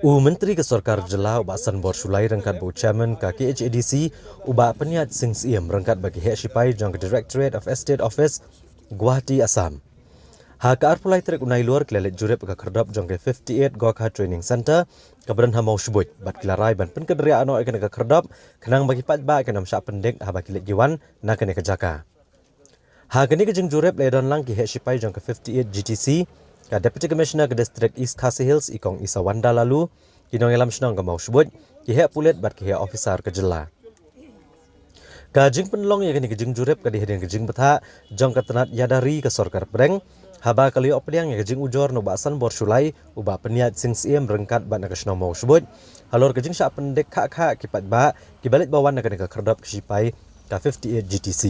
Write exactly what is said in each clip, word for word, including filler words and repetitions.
U Myntri ka Sorkar Jylla u Bah Sanbor Shullai ryngkat bad u Chairman ka K H A D C u Bah Pynïaid Sing Syiem ryngkat bad ki heh shipai jong ka Directorate of Estate Office, Guwahati, Assam. Ha ka arphew lai tarik u Nailur ki la leit jurip ka khyrdop jong ka fifty-eight Gorkha Training Centre kaba don ha Mawshbuit bad ki la rai ban pynkynriah noh ïa kane ka khyrdop khnang ba ki paidbah kin ym shah pyndik haba ki leit ki wan na kane ka jaka. Ha kane ka jingjurip la ïadon lang ki heh shipai jong ka fifty-eight G T C, ka Deputy Commissioner ka District East Khasi Hills i Kong Isawanda Laloo, ki nongïalam shnong ka Mawshbuit, ki heh pulit bad ki heh officer ka jylla. Ka jingpynlong ïa kane ka jingjurip ka dei hadien ka jingbthah jong ka tnat ïada ri ka Sorkar Pdeng, haba ka la ïoh pdiang ïa ka jingujor na u Bah Sanbor Shullai, u Bah Pynïaid Sing Syiem ryngkat bad na ka shnong Mawshbuit halor ka jingshah pyndik khah khah ki paidbah kiba leit ba wan na kane ka khyrdop ki shipai ka fifty-eight G T C.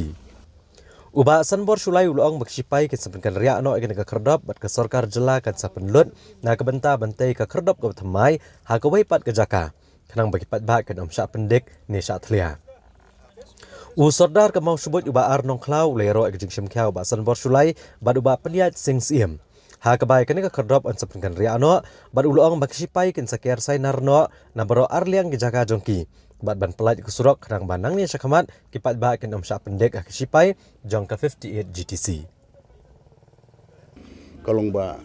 U Bah Sanbor Shullai u la ong ba ki shipai kin sa pynkynriah noh ïa kane ka khyrdop bad ka Sorkar Jylla kan sa pynlut na ka bynta ban tei ka khyrdop kaba thymmai ha kawei pat ka jaka khnang ba ki paidbah kin ym shah pyndik ne shah thlia. U Sordar ka Mawshbuit u Bah R Nongkhlaw u la ïaroh ïa ka jingshim khia u Bah Sanbor Shullai bad u Bah Pynïaid Sing Syiem ha kaba ïa kane ka khyrdop yn sa pynkynriah noh, bad u la ong ba ki shipai kin sa ker sainar noh na baroh arliang ki jaka jong ki bad ban pyllait ïa ka surok khnang ba nangne shakhmat ki paidbah kin ym shah pyndik ha ki shipai jong ka fifty-eight G T C. Ka long ba,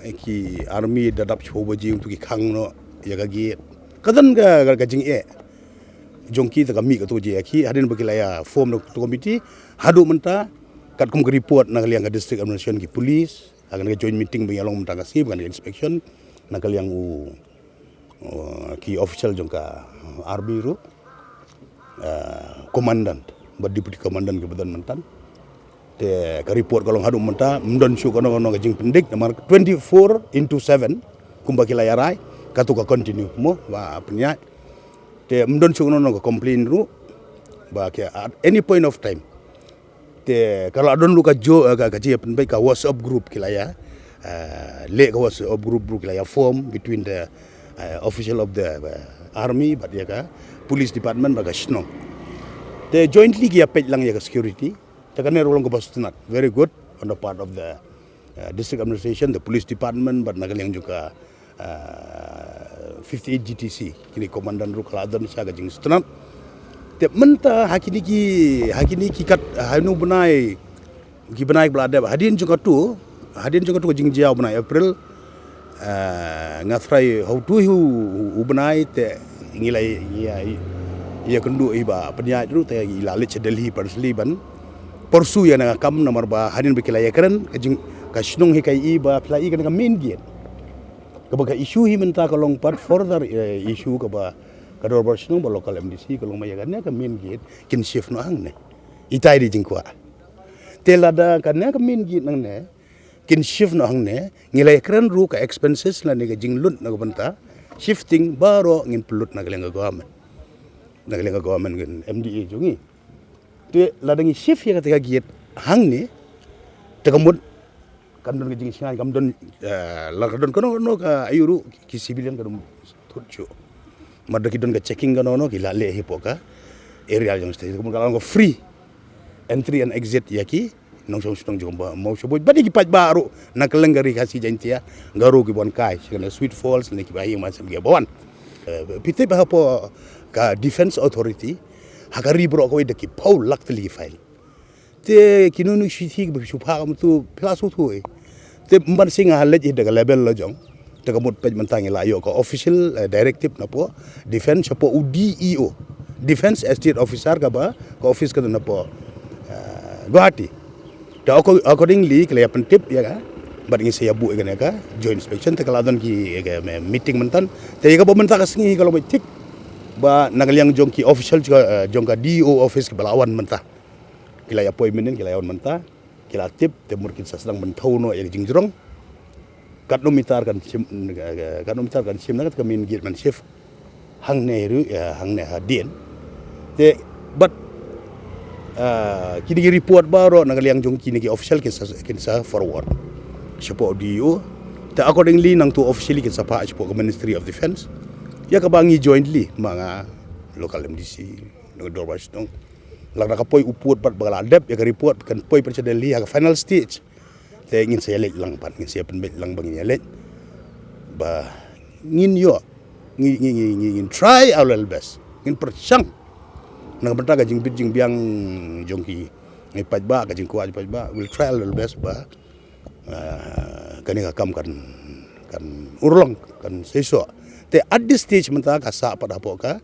eh, ki army da dap shiphew baje, uto ki khang noh ïa ka gate. Ka don ka, ka, ka jingeh jong ki, te ka mih kato jingeh ïa ki, hadien ba ki la ïa form da kato ka committee haduh mynta, katkum ka report na ka liang ka District Administration, ki police, ha kane ka joint meeting ba ngi ïa long mynta ka sngi, ba kane ka inspection na ka liang u, uh, ki official jong ka, uh, army ruh, uh, commandant bad deputy commandant kiba don mynta. Te ka report ka long haduh mynta ym don shuh kano kano ka jingpyndik, namar twenty-four into seven kumba ki la ïa rai, kato ka continue mo, Bah Pynïaid. Te ym don shuh kano kano ka complain ruh ba ki at any point of time. Te ka la don ruh ka jo, eh, ka, ka jingïapynbeit, ka WhatsApp group ki la ïa, eh, leh ka WhatsApp group ruh ki la ïa form between the, eh, official of the, eh, army bad ïa ka police department bad ka shnong. Te jointly ki ïa peit lang ïa ka security. Te kane ruh long kaba sngewtynnat, very good on the part of the, eh, district administration, the police department bad na ka liang jong ka, ah, fifty-eight G T C, kine commandant ruh ka la don sha ka jingsngewtynnat. Te mynta ha kine ki, ha kine ki kat, ha une u bnai, ki bnai ba la dep, hadien jong kato, hadien jong kato ka jingjia u bnai April, ah, nga tharai ha uto hi u, u, u bnai te ngi la ïa, ïa, ïa kynduh ïa i Bah Pynïaid ruh te i la leit sha Delhi personally ban pursue ïa kane ka kam, namar ba hadien ba ki la ïa kren, ka jing, ka shnong hi ka ïohi ba phi la ïohi kane ka main gate. Kaba ka issue hi mynta ka long pat further, eh, issue kaba ka dorbar shnong bad local M D C ka long ba ïa kane ka main gate kin shift noh hangne. Itai dei jingkwah. Te lada kane ka main gate nangne kin shift noh hangne, ngi la ïa kren ruh ka expenses lane ka jinglut na ka bynta shifting baroh ngin pynlut na ka liang ka government. Na ka liang ka government kan M D A jong ngi. Te lada ngi shift ïa kata ka gate hangne, te ka mut kam don ka jingshngaiñ, kam don, eh, lada ka don kano kano ka aïu ruh, ki civilian kan ym thut shuh. Namar da ki don ka checking kano kano, ki la leh hi hapoh ka area jong state. Ka mut ka long ka free entry and exit ïa ki nongshong shnong jong ba Mawshbuit. Bad ïa ki paidbah ruh na kylleng ka Ri Khasi Jaiñtia, Garo kiba wan kai sha kane Sweet Falls ne kiba ïeng ban shem kiba wan. Eh, phi tip hapoh ka Defence Authority, ha ka ri baroh kawei da ki phew lak tylli ki file. Te kino kino ki shithi kiba shu phah kumto, phi la shu tip. Te ym ban sing ha leit hi da ka level la jong. Te ka mut peit mynta ngi la ïoh ka official, eh, directive na poh Defence, shapoh u D E O, Defence Estate Officer, kaba ka office ka don na poh, eh, Guwahati. Te acco-, accordingly ki la ïa pyntip ïa ka, bad ngin sa ïa buh ïa kane ka joint inspection, te ka la don ki, ïa ka me-, meeting mynta. Te ïa kaba mynta ka sngi ka long ba thik ba na ka liang jong ki official jong ka, eh, jong ka D E O office kiba la wan mynta. Ki la ïa poi mynnin, ki la ïa wan mynta, ki la tip, te mut kin sa sdang ban thew noh ïa ka jingjrong. Katno meter kan shim, katno meter kan shim na kata ka main gate ban shift hangne ruh, ïa, hangne hadien. Te bad, ah, kine ki report baroh na ka liang jong kine ki official kin sa, kin sa forward shapoh D E O. Te accordingly nangto officially kin sa phah shapoh ka Ministry of Defence. Ïa kaba ngi jointly ma nga local M D C, na ka dorbar shnong. Lada ka poi u pud pat ba ka la dep ïa ka report, kan poi pat sha Delhi ha ka final stage. Te ngin sa ïa leit lang pat, ngin sa ïa pynbeit lang ba ngin ïa leit. Ba Ngin ïoh, ngin, ngin, ngin, ngin, ngin try our level best. Ngin pyrshang. Na ka bynta ka jingbit jingbiang jong ki, ngi paidbah, ka jingkwah jong paidbah, we'll try our level best ba, ah, kane ka kam kan, kan urlong, kan seisoh. Te at this stage mynta ka sah pat hapoh ka,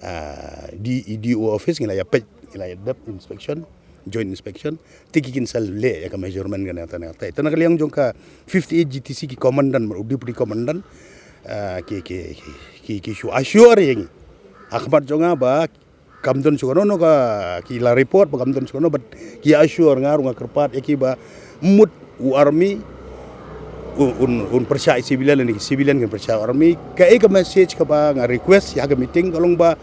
ah, D, D O office, ngi la ïa peit, ngi la ïa dep inspection, joint inspection, te ki kin sa leh ïa ka measurement kane kata kata. Te na ka liang jong ka fifty-eight G T C ki commandant, bad u deputy commandant, ah, ki, ki, ki, ki, ki shu assure ïa ngi ha khmat jong nga ba kam don shuh kano kano ka, ki la report ba kam don shuh kano, bad ki assure nga ruh, nga kyrpad ïa ki ba mut u army un, un, un pyrshah ïa civilian, lane ki civilian kin pyrshah ïa u army. Kaei ka message kaba nga request ïa ka meeting ka long ba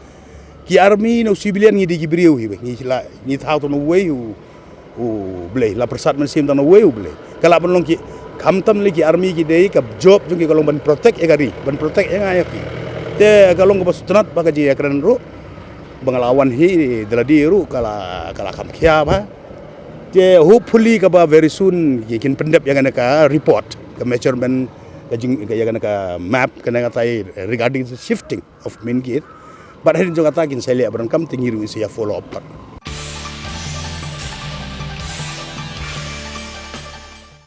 ki army ne u civilian ngi dei ki briew hi, ngi la, ngi thaw tang uwei u, u Blei, la pyrsad mynsiem tang uwei u Blei. Ka lah ban long ki, khamtam lei ki army ki dei, ka job jong ki ka long ban protect ïa ka ri, ban protect ïa nga ïa phi. Te ka long kaba sngewtynnat ba ka jingïakren ruh ba nga la wan hi da lade ruh ka la, ka la kham khia bha. Te hopefully kaba very soon ki kin pyndep ïa kane ka report, ka measurement, ka jing, ïa kane ka map, kane katai regarding the shifting of main gate. Bad hadien jong kata kin sa leh ba donkam, te ngi ruh ngin sa ïa follow up pat.